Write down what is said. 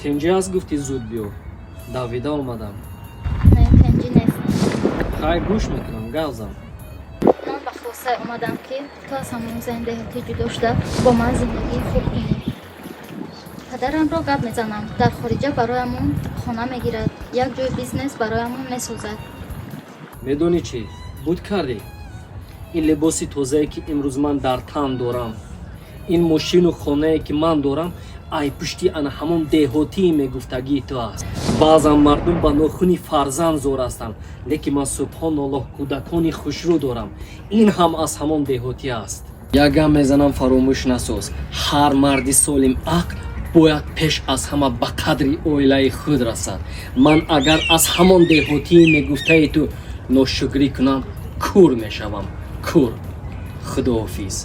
Тинҷӣ аст, гуфтӣ зуд биё, давида омадам. Не, тинҷӣ нест. Хай, гӯш мекунам, гап зан. Ман ба хулосае омадам, ки ту аз ҳамон зани деҳотӣ ҷудо шуда, бо ман зиндагии хуб кунӣ. Падарамро гап мезанам, дар хориҷа бароямон хона мегирад, як ҷои бизнес бароямон месозад. Медонӣ чӣ буд кардӣ? Ин либоси тозае, ки имрӯз ман дар тан дорам, ин мошину хонае, ки ман дорам, ай пушти ана ҳамон деҳотии мегуфтагии ту аст. Баъзан мардум ба нохуни фарзанд зор ҳастанд, лекин ман, субҳоналлоҳ, кӯдакони хушрӯ дорам. Ин ҳам аз ҳамон деҳотӣ аст. Як гап мезанам, фаромӯш насоз: ҳар марди солим ақл бояд пеш аз ҳама ба қадри оилаи худ расад. Ман агар аз ҳамон деҳотии мегуфтаи ту ношукрӣ кунам, кур мешавам, кур. Худоҳофиз.